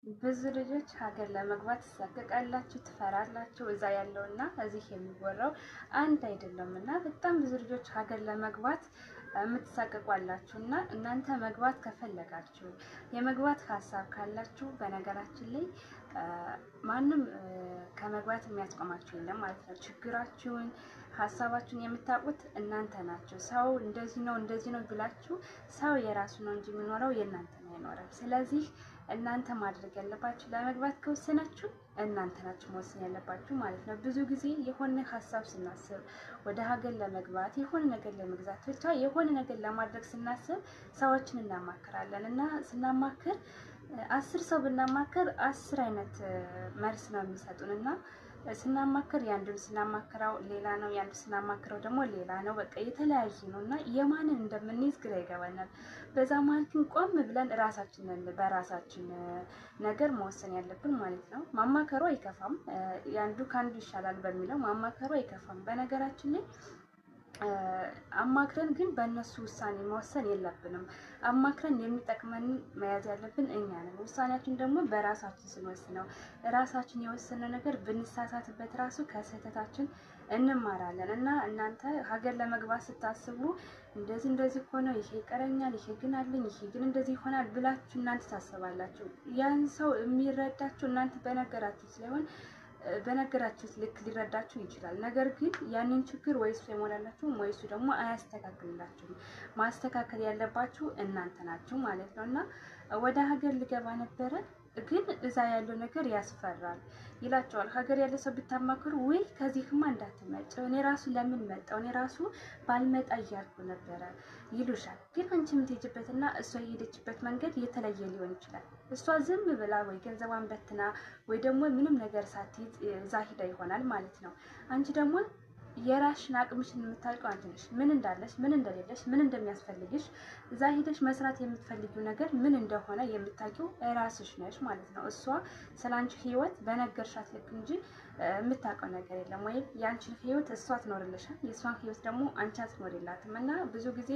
ብዙ ልጆች ሀገር ለመግባት ትሳቀቃላችሁ፣ ትፈራላችሁ። እዛ ያለውና እዚህ የሚወራው አንድ አይደለም እና በጣም ብዙ ልጆች ሀገር ለመግባት የምትሳቀቁ አላችሁ። እና እናንተ መግባት ከፈለጋችሁ፣ የመግባት ሀሳብ ካላችሁ፣ በነገራችን ላይ ማንም ከመግባት የሚያስቆማችሁ የለም ማለት ነው። ችግራችሁን ሀሳባችሁን የምታውቁት እናንተ ናችሁ። ሰው እንደዚህ ነው እንደዚህ ነው ብላችሁ ሰው የራሱ ነው እንጂ የሚኖረው የእናንተ ነው አይኖርም። ስለዚህ እናንተ ማድረግ ያለባችሁ፣ ለመግባት ከወሰናችሁ እናንተ ናችሁ መወሰን ያለባችሁ ማለት ነው። ብዙ ጊዜ የሆነ ሀሳብ ስናስብ፣ ወደ ሀገር ለመግባት፣ የሆነ ነገር ለመግዛት፣ ብቻ የሆነ ነገር ለማድረግ ስናስብ ሰዎችን እናማክራለን። እና ስናማክር 10 ሰው ብናማክር 10 አይነት መልስ ነው የሚሰጡን። እና ስናማክር የአንዱን ስናማክረው ሌላ ነው፣ የአንዱ ስናማክረው ደግሞ ሌላ ነው። በቃ የተለያየ ነው እና የማንን እንደምንይዝ ግራ ይገባናል። በዛ መሀል ግን ቆም ብለን ራሳችንን በራሳችን ነገር መወሰን ያለብን ማለት ነው። ማማከሩ አይከፋም። የአንዱ ከአንዱ ይሻላል በሚለው ማማከሩ አይከፋም። በነገራችን ላይ አማክረን ግን በእነሱ ውሳኔ መወሰን የለብንም። አማክረን የሚጠቅመን መያዝ ያለብን እኛ ነን። ውሳኔያችን ደግሞ በራሳችን ስንወስነው፣ ራሳችን የወሰነው ነገር ብንሳሳትበት ራሱ ከስህተታችን እንማራለን። እና እናንተ ሀገር ለመግባት ስታስቡ እንደዚህ እንደዚህ ሆነ፣ ይሄ ይቀረኛል፣ ይሄ ግን አለኝ፣ ይሄ ግን እንደዚህ ይሆናል ብላችሁ እናንተ ታስባላችሁ። ያን ሰው የሚረዳችሁ እናንተ በነገራችሁ ስለሆን በነገራችሁት ልክ ሊረዳችሁ ይችላል። ነገር ግን ያንን ችግር ወይ እሱ አይሞላላችሁም ወይ እሱ ደግሞ አያስተካክልላችሁም። ማስተካከል ያለባችሁ እናንተ ናችሁ ማለት ነው። እና ወደ ሀገር ልገባ ነበረ ግን እዛ ያለው ነገር ያስፈራል ይላቸዋል። ሀገር ያለ ሰው ብታማክሩ ውይ ከዚህማ እንዳትመጭ፣ እኔ ራሱ ለምን መጣሁ፣ እኔ ራሱ ባልመጣ እያልኩ ነበረ ይሉሻል። ግን አንቺ የምትሄጂበትና እሷ የሄደችበት መንገድ የተለየ ሊሆን ይችላል። እሷ ዝም ብላ ወይ ገንዘቧን በትና ወይ ደግሞ ምንም ነገር ሳትይዝ እዛ ሂዳ ይሆናል ማለት ነው። አንቺ ደግሞ የራስሽን አቅምሽን የምታውቂው አንቺ ነሽ። ምን እንዳለሽ፣ ምን እንደሌለሽ፣ ምን እንደሚያስፈልግሽ፣ እዛ ሂደሽ መስራት የምትፈልጊው ነገር ምን እንደሆነ የምታውቂው ራስሽ ነሽ ማለት ነው። እሷ ስለ አንቺ ሕይወት በነገርሻት ልክ እንጂ የምታውቀው ነገር የለም። ወይም የአንቺን ሕይወት እሷ ትኖርልሻል፣ የእሷን ሕይወት ደግሞ አንቺ አትኖሪላትም። እና ብዙ ጊዜ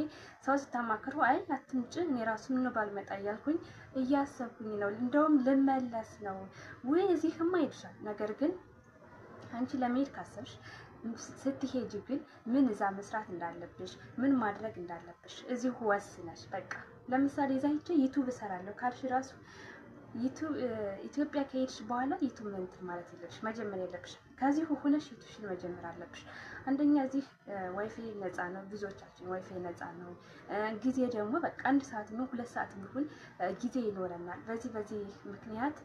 ሰው ስታማክሩ አይ አትምጭ፣ እኔ ራሱ ምን ባልመጣ እያልኩኝ እያሰብኩኝ ነው፣ እንደውም ልመለስ ነው፣ ውይ እዚህማ ይልሻል። ነገር ግን አንቺ ለመሄድ ካሰብሽ፣ ስትሄጂ ግን ምን እዛ መስራት እንዳለብሽ፣ ምን ማድረግ እንዳለብሽ እዚሁ ወስነሽ፣ በቃ ለምሳሌ እዛ ሂጄ YouTube እሰራለሁ ካልሽ ራሱ ኢትዮጵያ ከሄድሽ በኋላ YouTube እንትን ማለት የለብሽ፣ መጀመር የለብሽ። ከዚሁ ሆነሽ YouTube ሽን መጀመር አለብሽ። አንደኛ እዚህ ዋይፋይ ነፃ ነው፣ ብዙዎቻችን ዋይፋይ ነፃ ነው። ጊዜ ደግሞ በቃ 1 ሰዓት ነው 2 ሰዓት የሚሆን ጊዜ ይኖረናል። በዚህ በዚህ ምክንያት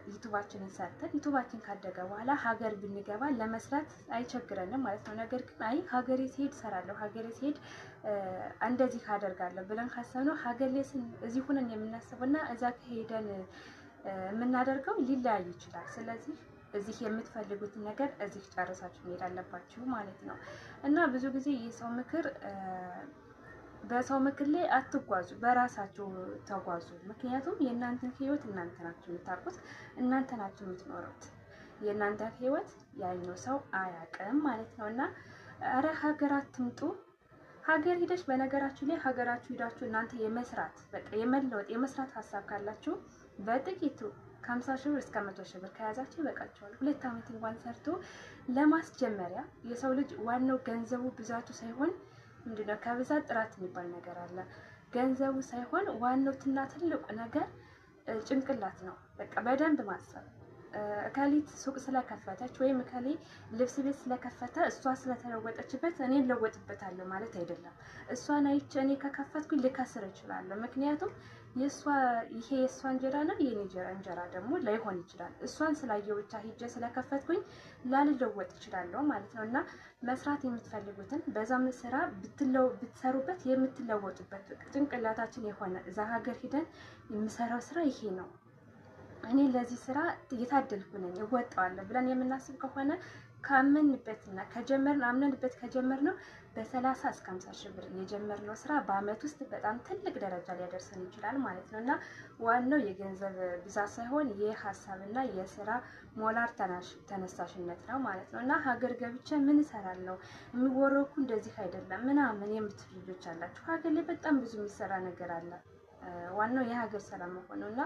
YouTube ኣችንን ሰርተን YouTube ኣችን ካደገ በኋላ ሀገር ብንገባ ለመስራት አይቸግረንም ማለት ነው። ነገር ግን አይ ሀገሬ ስሄድ እሰራለሁ፣ ሀገሬ ስሄድ እንደዚህ አደርጋለሁ ብለን ካሰብነው ሀገር ላይ እዚህ ሁነን የምናስበውና እዛ ከሄደን የምናደርገው ሊለያይ ይችላል። ስለዚህ እዚህ የምትፈልጉትን ነገር እዚህ ጨርሳችሁ መሄድ አለባችሁ ማለት ነው። እና ብዙ ጊዜ የሰው ምክር፣ በሰው ምክር ላይ አትጓዙ፣ በራሳችሁ ተጓዙ። ምክንያቱም የእናንተን ህይወት እናንተ ናችሁ የምታውቁት፣ እናንተ ናችሁ የምትኖሩት። የእናንተ ህይወት ያኛው ሰው አያውቅም ማለት ነው። እና ኧረ ሀገር አትምጡ። ሀገር ሂደሽ፣ በነገራችሁ ላይ ሀገራችሁ ሂዳችሁ እናንተ የመስራት፣ በቃ የመለወጥ፣ የመስራት ሀሳብ ካላችሁ በጥቂቱ ከ50 ሺህ ብር እስከ 100 ሺህ ብር ከያዛችሁ ይበቃቸዋል። 2 ዓመት እንኳን ሰርቶ ለማስጀመሪያ። የሰው ልጅ ዋናው ገንዘቡ ብዛቱ ሳይሆን፣ ምንድነው ከብዛት ጥራት የሚባል ነገር አለ። ገንዘቡ ሳይሆን ዋናው ትና ትልቁ ነገር ጭንቅላት ነው። በቃ በደንብ ማሰብ። እከሊት ሱቅ ስለከፈተች ወይም እከሌ ልብስ ቤት ስለከፈተ፣ እሷ ስለተለወጠችበት እኔ እለወጥበታለሁ ማለት አይደለም። እሷን አይቼ እኔ ከከፈትኩኝ ልከስር እችላለሁ። ምክንያቱም የእሷ ይሄ የእሷ እንጀራ ነው፣ የኔ እንጀራ ደግሞ ላይሆን ይችላል። እሷን ስላየው ብቻ ሂጄ ስለከፈትኩኝ ላልለወጥ እችላለሁ ማለት ነው። እና መስራት የምትፈልጉትን በዛም ስራ ብትሰሩበት የምትለወጡበት ጭንቅላታችን የሆነ እዛ ሀገር ሂደን የምሰራው ስራ ይሄ ነው፣ እኔ ለዚህ ስራ የታደልኩ ነኝ፣ እወጣዋለሁ ብለን የምናስብ ከሆነ፣ ካመንበትና ከጀመርን፣ አምነንበት ከጀመርነው በ30 እስከ 50 ሺህ ብር የጀመርነው ስራ በአመት ውስጥ በጣም ትልቅ ደረጃ ሊያደርሰን ይችላል ማለት ነው። እና ዋናው የገንዘብ ብዛት ሳይሆን የሀሳብና የስራ ሞራል ተነሳሽነት ነው ማለት ነው። እና ሀገር ገብቼ ምን እሰራለሁ፣ የሚወራው እኮ እንደዚህ አይደለም ምናምን የምትሉ ልጆች አላችሁ። ሀገር ላይ በጣም ብዙ የሚሰራ ነገር አለ። ዋናው የሀገር ሰላም መሆን ነው እና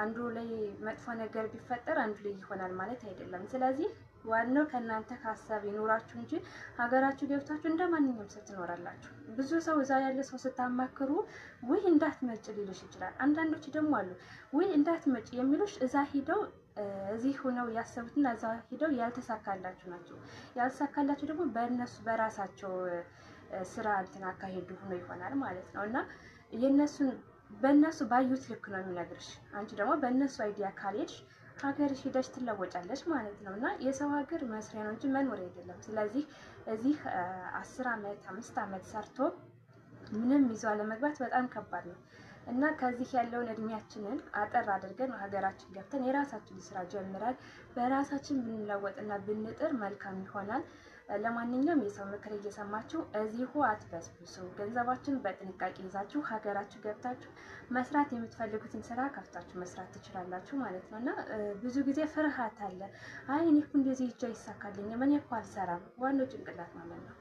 አንዱ ላይ መጥፎ ነገር ቢፈጠር አንዱ ላይ ይሆናል ማለት አይደለም። ስለዚህ ዋናው ከእናንተ ከሀሳብ ይኖራችሁ እንጂ ሀገራችሁ ገብታችሁ እንደ ማንኛውም ሰው ትኖራላችሁ። ብዙ ሰው እዛ ያለ ሰው ስታማክሩ ውይ እንዳትመጭ ሊልሽ ይችላል። አንዳንዶች ደግሞ አሉ ውይ እንዳትመጭ የሚሉሽ እዛ ሂደው እዚህ ሆነው ያሰቡትና እዛ ሂደው ያልተሳካላችሁ ናቸው። ያልተሳካላችሁ ደግሞ በእነሱ በራሳቸው ስራ እንትን አካሄዱ ሆኖ ይሆናል ማለት ነው እና የእነሱን በእነሱ ባዩት ልክ ነው የሚነግርሽ። አንቺ ደግሞ በእነሱ idea ካልሄድሽ ሀገርሽ ሂደሽ ትለወጫለሽ ማለት ነው እና የሰው ሀገር መስሪያ ነው እንጂ መኖሪያ አይደለም። ስለዚህ እዚህ 10 አመት 5 አመት ሰርቶ ምንም ይዞ አለመግባት በጣም ከባድ ነው እና ከዚህ ያለውን እድሜያችንን አጠር አድርገን ሀገራችን ገብተን የራሳችን ስራ ጀምረን በራሳችን ብንለወጥና ብንጥር መልካም ይሆናል። ለማንኛውም የሰው ምክር እየሰማችሁ እዚሁ አትበስብሱ። ገንዘባችሁን በጥንቃቄ ይዛችሁ ሀገራችሁ ገብታችሁ መስራት የምትፈልጉትን ስራ ከፍታችሁ መስራት ትችላላችሁ ማለት ነው እና ብዙ ጊዜ ፍርሃት አለ። አይ እኔ እኮ እንደዚህ ሂጅ አይሳካልኝም፣ እኔ እኮ አልሰራም። ዋናው ጭንቅላት ማመን ነው።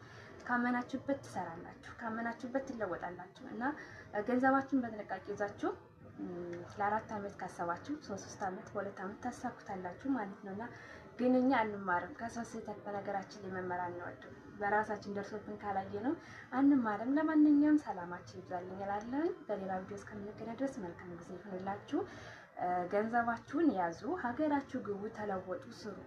ካመናችሁበት ትሰራላችሁ፣ ካመናችሁበት ትለወጣላችሁ። እና ገንዘባችሁን በጥንቃቄ ይዛችሁ ለ4 አመት ካሰባችሁ 3 አመት በ2 አመት ታሳኩታላችሁ ማለት ነው እና ግን እኛ አንማርም ከሰው ስህተት። በነገራችን ላይ መማር አንወድም። በራሳችን ደርሶብን ካላየ ነው አንማርም። ለማንኛውም ሰላማችሁ ይብዛልኝ እላለሁ። በሌላ ቪዲዮ እስከምንገናኝ ድረስ መልካም ጊዜ ይሁንላችሁ። ገንዘባችሁን ያዙ፣ ሀገራችሁ ግቡ፣ ተለወጡ፣ ስሩ።